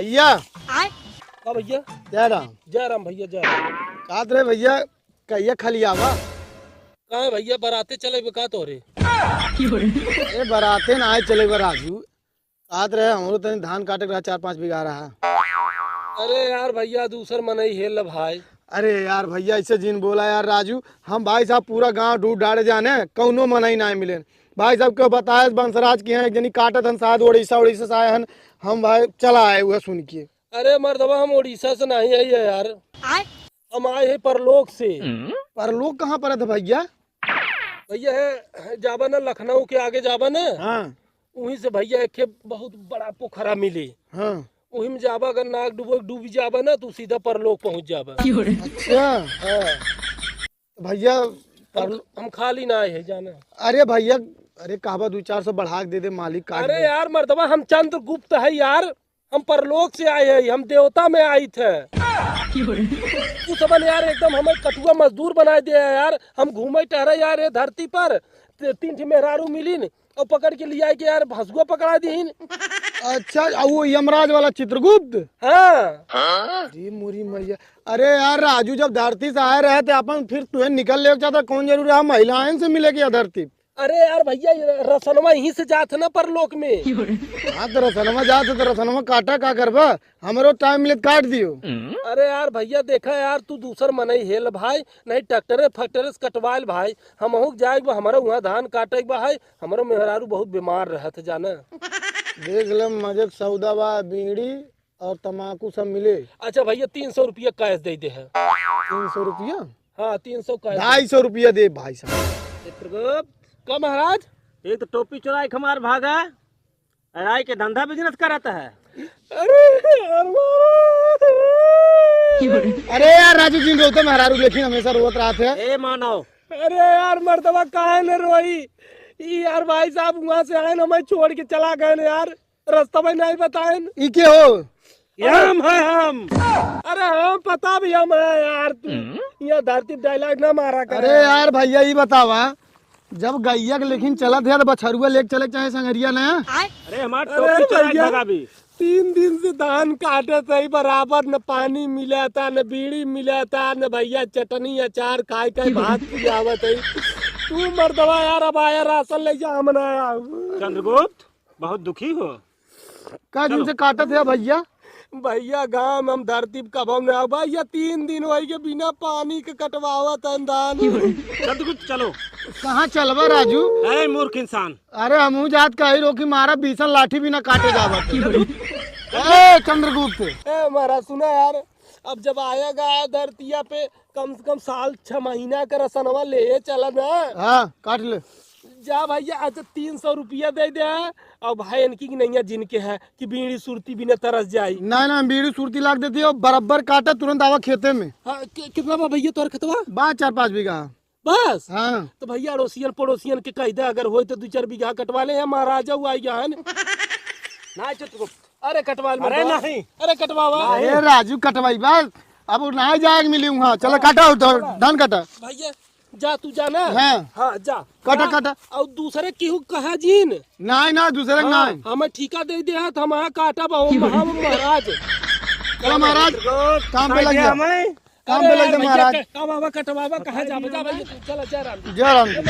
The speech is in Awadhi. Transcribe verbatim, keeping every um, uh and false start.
भैया। का भैया? जय राम। जय राम भैया, जय राम। कहत रहे भैया, कहिया खाली आवा? काहे भैया, बराते चले बे का तोरे? ए, बराते ना आए चले बे राजू। कहत रहे, हमरो तनी धान काटे के रहा, चार पाँच बीघा रहा। अरे यार भैया, दूसर मनई हेल भाई। अरे यार भैया, ऐसे जिन बोला यार राजू, हम भाई साहब पूरा गांव ढूंढ डारे जाने, कौनो मनई ना मिले। भाई साहब क्यों बताए, बंसराज के यहाँ एक जनी काटत हन, शायद ओडिशा, ओडिशा से आए हन। हम भाई चला आए वह सुन के। अरे मर्दवा, हम ओडिशा से नहीं आई है यार। आय? हम आए हैं परलोक से। परलोक कहाँ पर है भैया? भैया है, जाबा ना लखनऊ के आगे जाबा ना, हाँ। वहीं से भैया एक ठे बहुत बड़ा पोखरा मिली। हाँ। वहीं में जाबा, अगर नाक डूबो, डूब जाबा ना, तू सीधा परलोक पहुँच जाबा। अच्छा। हाँ। तो भैया, हम, पर हम खाली ना आए हैं जाना। अरे भैया, अरे कहबा दो चार सौ बढ़ा के दे दे मालिक, काट अरे दे। यार मर्दवा, हम चंद्रगुप्त है यार, हम परलोक से आए हैं, हम देवता में आई थे। तू सबन यार एकदम हमें कटुआ मजदूर बनाए दे है यार। हम घूमे टहरे यार ये धरती पर, ते-, तीन ठे मेहरारू मिलिन और पकड़ के लिया के यार हंसुआ पकड़ा दीन। अच्छा, आ वो यमराज वाला चित्रगुप्त? हाँ। अरे मोरी मैया, अरे यार राजू, जब धरती से आए रहे थे अपन, फिर तुहे निकल ले चाहता, कौन जरूरी है महिलाएं से मिले के या धरती? अरे यार भैया, ये रसनवा यहीं से जात है ना परलोक में। हाँ, तो रसनवा जात है, तो रसनवा काटा का करबा? हमरो टाइम मिले तो काट दियो। अरे यार भैया, देखा यार, तू दूसर मनई हेल भाई, नहीं ट्रैक्टरे फैक्टरे से कटवाइल भाई, हमहू के जाए बा, हमरो वहाँ धान काटे के बा है, हमरो मेहरारू बहुत बीमार रहत है जाना। देख ले, मजे के सौदा बा, बीड़ी और तमाकू सब मिले। अच्छा भैया, तीन सौ रुपया कैश दे दे है। तीन सौ रुपया? हाँ, तीन सौ कैश। ढाई सौ रुपया दे भाई साहब। चित्रगुप्त। का महाराज? एक तो टोपी चुराए के हमार भागा, और आए के धंधा बिजनेस करत है। अरे यार महाराज। अरे यार राजू जी, रोते मेहरारू लेकिन हमेशा रोत रहत है। ए मानव। अरे यार मर्दवा, काहे न रोई? ई यार भाई साहब वहाँ से आए न, हमें छोड़ के चला गए न यार, रास्ता में नहीं बताएन। ई के हो? हम है हम। अरे हम पता भी हम है यार, तू यहाँ धरती डायलॉग ना मारा कर। अरे यार भैया, ई बतावा, जब गैया के लेकिन चलत है तो बछरुआ लेके चले के चाहे संगरिया ना। अरे हमार अरे टोपी चुरा के भैया, भगा भी। तीन दिन से धान काटत है, बराबर न पानी मिलता, न बीड़ी मिलता, न भैया चटनी अचार खाए के भात खियावत है। तू मर्दवा यार, अब आया राशन ले जा, हम ना आया। चंद्रगुप्त, बहुत दुखी हो। का दिन चलो। से काटत है भैया? भैया गाँव में हम धरती पे कबहू ना आवा। भैया तीन दिन होई के बिना पानी के कटवावत है धान। चंद्रगुप्त चलो। कहाँ चलबा राजू? ए मूर्ख इंसान। अरे हमहू जात कही रो कि मारा बीसन लाठी भी ना काटे जावत। ए चंद्रगुप्त। ए महाराज सुना यार, अब जब आया गया धरतिया पे, कम से कम साल छह महीना का रसनवा ले चला ना। हाँ, काट ले। जा भैया, अच्छा तीन सौ रुपया दे दे। अब भाई इनकी की नैया जिनके है कि बीड़ी सुरती बिना तरस जाई। ना, ना, बीड़ी सुरती लाग देती हो, बराबर काटा, तुरंत आवा खेते में। हाँ, कि-, कितना बा भैया तोर खेतवा? बा चार पाँच बीघा। बस? हाँ। तो भैया, अड़ोसियन पड़ोसियन के कह दे, अगर होई तो दो चार बीघा कटवा ले, महाराजा हुआ आई गया है ना। ना, चित्रगुप्त। अरे, कटवा ले, अरे, मर्दवा। नहीं। अरे, कटवावा। अरे, राजू, कटवाई बस। अब वो ना जाए मिली वहाँ। चला, काटा उधर, धान काटा। भैया, जा, तू जा ना। हाँ। हाँ, जा। काटा, जा। काटा। और दूसरे केहू कहा जीन। नहीं, ना, दूसरे हाँ, नहीं। हमें ठीका दे दे, हम यहाँ काटा बा, हम, हम महाराज। चला, महाराज, काम पे लग जा। हमें काम पे अरे लग यार जा भैया, महाराज। क-, कटवावा, कटवावा, कहाँ जाबे, जा भैया, चल, जय राम जी। जय राम जी।